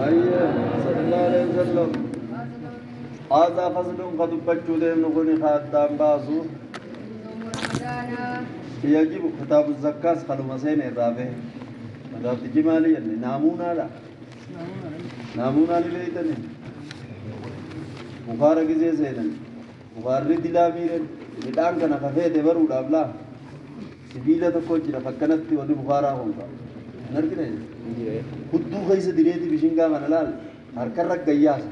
أيه صلى الله عليه وسلم. هذا فصل قد بچو نغني خادام باسو. يجب كتاب الزكاة خلو مسين الرابع مدار جمالي يعني نامونا لا نامونا لبيتني بخاري كزي سيدن بخاري دلاميرن midhaan kana kafeete baruudhaaf laa sibiila tokko jira fakkanatti wanni bukaaraa honga hin argine hudduu keessa direeti bishingaa kana laal harkarra gayyaasa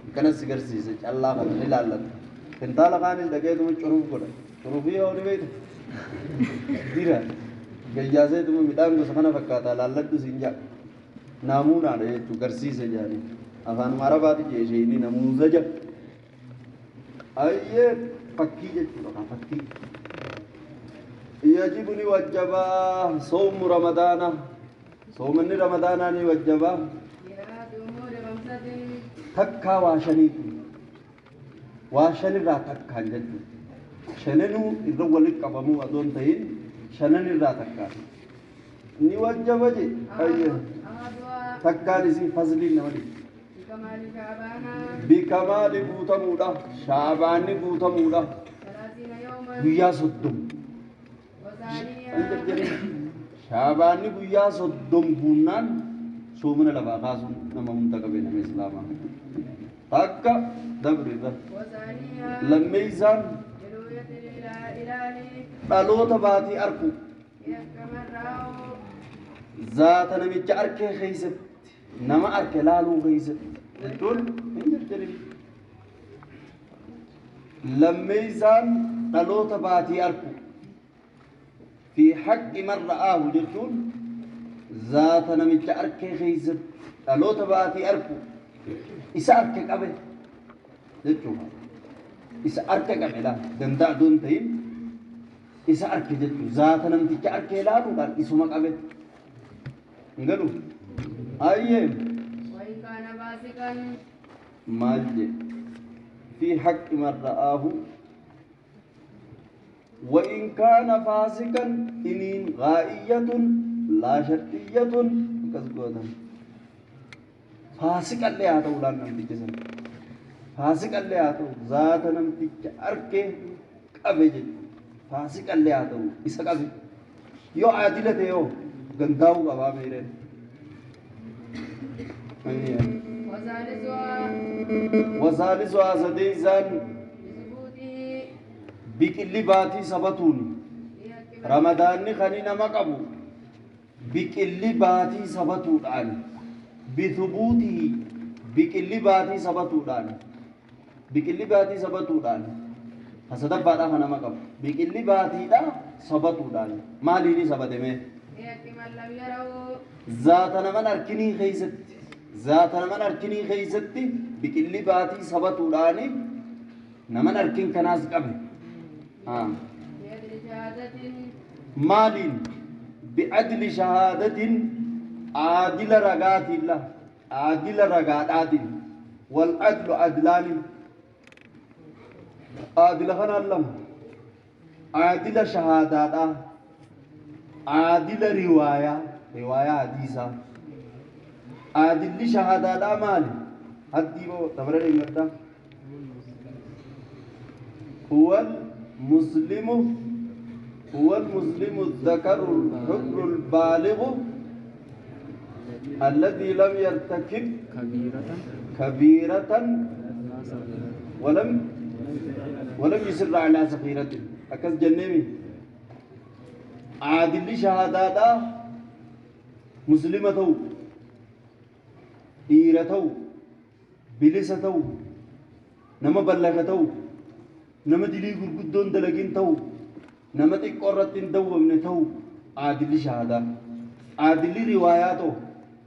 akkanas si garsiisa callaa kana ni laallata kintaala kaanis dhaqeetuma curuuf godha curufii yoo ni beektu dira gayyaaseetuma midhaan gosa kana fakkaata laalladhu siin jaa naamuunaadha jechuu garsiisa jaanii afaanuma arabaati jeeshee inni namuuzaja أي فكي جتوا فكي يجبني وجبا صوم رمضان صوم رمضان وجبا تكا واشني واشني را تكا جتوا شننو إذا ولك قبمو أدون تين شنن را تكا ني وجبا جي أي تكا نسي فضلي نولي بكمال بوتمودا شعبان بوتمودا guyyaa 30 شعبان guyyaa 30 guunnaan soomana lafaa kaasuun nama hunda qabe nama islaamaa takka dabrida lammeeysaan dhaloota baatii arku zaata namicha arkee keeysatti nama arke laaluu keeysatti jechuun hin jirtanii lammeeysaan dhaloota baatii arku fi haqqi man ra'aahu jechuun zaata namicha arkee keeysatti dhaloota baatii arku isa arke qabe jechuudha isa arke qabe laa danda'a doon ta'in isa arke jechuudha zaata namticha arkee laaluudhaan isuma qabe hin galu ayyee مالج في حق من رآه وإن كان فاسقا إن غائية لا شرطية كذبوتا فاسقا لا تولى نمتجسن فاسقا لا تو ذات نمتج أركه قبج فاسقا لا تو إسا قبج يو عادلة يو غنداو قبا ميرين وثالثها سديسان بكل باتي سبتون رمضان خني نما قبو بكل باتي سبتون بثبوته بكل باتي سبتون بكل باتي سبتون حسد بادا خنا ما قبو بكل باتي دا سبتون ماليني سبتمه ذات نمن أركني خيست ذات نمن أركني خيستي بكل باتي سبتوداني نمن أركن كناس قبل مالين بعدل شهادة عادل رغات الله عادل رغات والعدل عدلان عادل خنا الله عادل شهادات عادل رواية رواية حديثة عادل شهادة مال حدي بو تبرر المرتا هو المسلم هو المسلم الذكر الحر البالغ الذي لم يرتكب كبيرة ولم يصر على صغيرة أكس جنمي عادل شهادة مسلمة dhiira ta'u bilisa ta'u nama ballaga ta'u nama dilii gurguddoon dalagin ta'u nama xiqqoo irratti hin dawwamne ta'u aadilli shahaadaa aadilli riwaayaa ta'u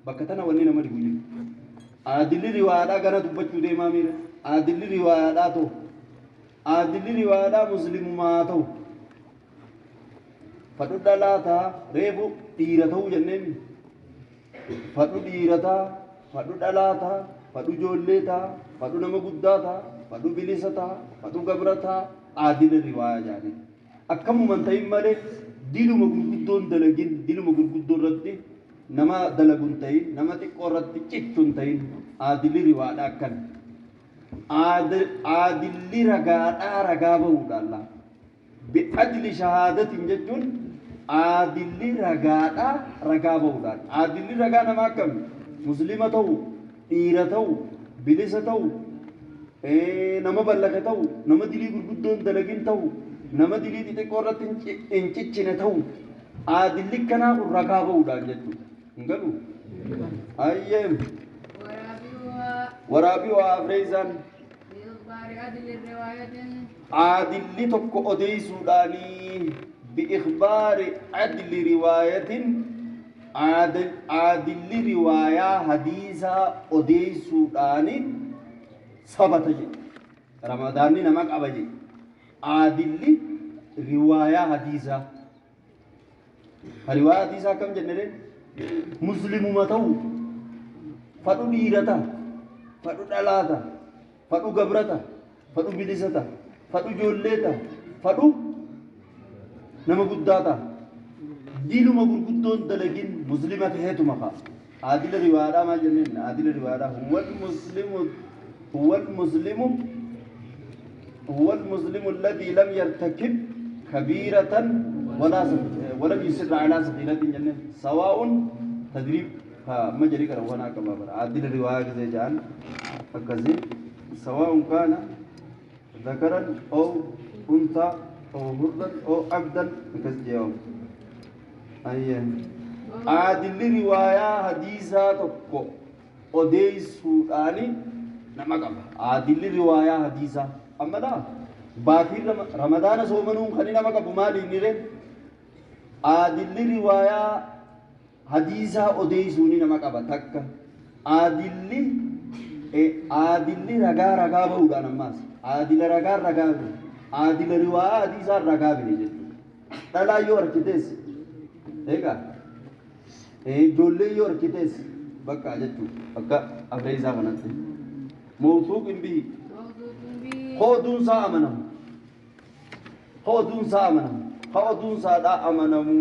bakka tana wanni nama dhibu jiru aadilli riwaayaadhaa gara dubbachuu deemaa miira aadilli riwaayaadhaa ta'u aadilli riwaayaadhaa muslimumaa ta'u fadhu dhalaataa reefu dhiira ta'uu jenneemi fadhu dhiirataa fadhu dhalaataa fadhu ijoollee ta'a fadhu nama guddaa ta'a fadhu bilisa ta'a fadhu gabra ta'a aadila riwaayaa jedhanii akkamuma hin ta'in malee diluma gurguddoon dalagin diluma gurguddoo irratti Nama dalagu hin ta'in, nama xiqqoo irratti cichu hin ta'in. Aadilli riwaadha akkana. Aadilli ragaadhaa ragaa bahuudha Allah. Bi'adli shahaadatin jechuun aadilli ragaadhaa ragaa bahuudhaan. Aadilli ragaa namaa akkami? Muslima ta'u, dhiira ta'u, bilisa ta'u, nama ballaqe ta'u, nama dilii gurguddoo hin dalagin ta'u, nama dilii xixiqqoo irratti hin cichine ta'u. Aadilli kanaa kun ragaa bahuudhaan jechuudha. Hin galuu? Ayyeem. Waraabii waa afreessaan. Aadilli tokko odeessuudhaanii bi'ikhbaari adli riwaayatin aadilli riwaayaa hadiisaa odeessuudhaani sabata jedhe. Ramadaanni nama qaba jedhe. Aadilli riwaayaa hadiisaa. Riwaayaa hadiisaa akkam jenne ree? Muslimuma ta'u, fadhu dhiira ta'a, fadhu dhalaa ta'a, fadhu gabra ta'a, fadhu bilisa ta'a, fadhu ijoollee ta'a, fadhu nama guddaa ta'a. Diluma gurguddoon dalagin muslima taheetuma ka'a. Aadila riwaadhaa maal jenneen? Aadila riwaadhaa huwal muslimu huwal muslimu huwal muslimu alladhi lam yartakib kabiiratan walaa walam yusirra alaa sagiiratin jenneen sawaa'un tadriib amma jedhii qara waan akka baabara aadila riwaayaa gisee ja'an akkasii sawaa'un kaana ذكرا أو أنثى أو حرا أو عبدا akkas jedhamu. Ayyee. Aadilli riwaayaa hadiisaa tokko odeessuudhaani nama qaba. Aadilli riwaayaa hadiisaa. Amma laa baatiin Ramadaana soomanuun kan nama qabu maaliin ree? Aadilli riwaayaa hadiisaa odeessuuni nama qaba takka. Aadilli aadilli ragaa ragaa bahuudhaan ammaas aadila ragaa ragaa bahe aadila riwaayaa hadiisaa ragaa bahe jechuudha. Dhalaa yoo harkitees eegaa ijoollee yoo harkitees bakka jechuudha akka afreessaa kanatti. Mawsuuqin bihi hooduunsaa amanamu. Hooduunsaa amanamu. Hooduunsaadhaa amanamu.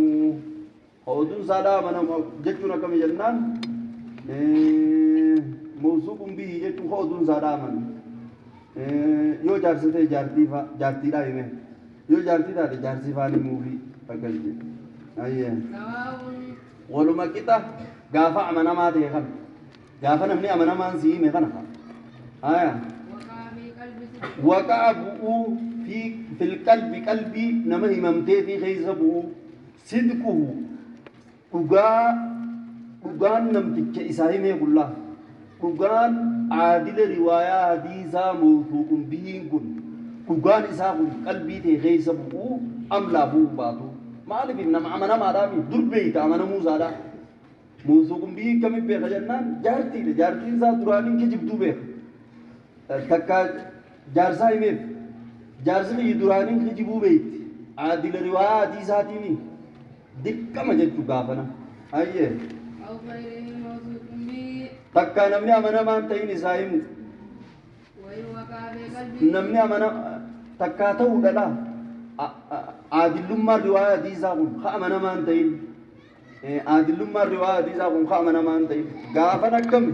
Hooduunsaadhaa amanamu jechuun akkami jennaan mawsuuqun bihi jechuun hooduunsaadhaa amanamu. Yoo jaarsa ta'e jaartii faa jaartiidhaa hime. Yoo jaartii taate jaarsi faan himuufi akkas jedhe. Ayyee. Waluma qixa gaafa amanamaa ta'e kana. Gaafa namni amanamaan si hime kana. Aya. Waqa'a bu'uu fi fil qalbi qalbii nama himamtee fi keessa bu'uu sidquhu dhugaa dhugaan namticha isaa himee kullaa dhugaan aadila riwaayaa hadiisaa mawsuuqun bihiin kun dhugaan isaa kun qalbii ta'e keessa bu'uu amlaa bu'uu baatu maaliif nama amanamaadhaa mi dur beeyta amanamuu isaadhaa mawsuuqun bihii akkamitti beeka jennaan jaartiidha jaartiin isaa duraaniin kijibduu beeka takka jaarsaa himeef jaarsi kiyyi duraaniin kijibuu beeyti aadila riwaayaa hadiisaatiini dirqama jechuu gaafana ayyee takka namni amanamaan ta'in isaa himu namni amana takkaa ta'uu dhala aadillummaan riwaayaa hadiisaa kun ka amanamaan ta'in aadillummaan riwaayaa hadiisaa kun ka amanamaan ta'in gaafan akkami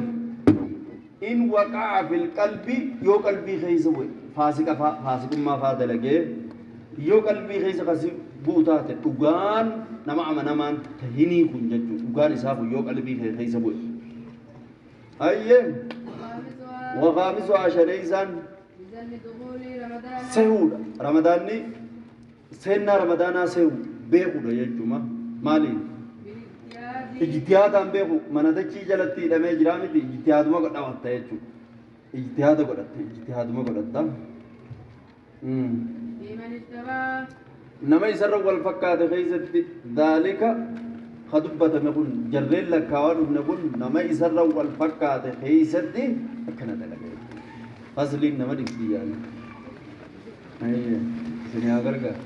in waqa'a fil qalbi yoo qalbii keessa bu'e faasiqa faasiqummaa faa dalagee yoo qalbii keessa kasi bu'u taate dhugaan nama amanamaan tahinii kun jechuudha dhugaan isaa kun yoo qalbii keessa bu'e. Ayyee waqaamisu ashaneeysaan sehuudha ramadaanni seennaa ramadaanaa sehu beekuudha jechuuma maaliin ijtihaadaan beeku mana dachii jalatti hidhamee jiraa miti ijtihaaduma godhatta jechuudha ijtihaada godhatte ijtihaaduma godhatta. Nama isarra wal fakkaate keessatti daalika ka dubbatame kun jarreen lakkaawaa dhufne kun nama isarra wal fakkaate keessatti akkana dalaga jechuudha. Fasliin nama dhibdi yaani. Isin haa gargaaru.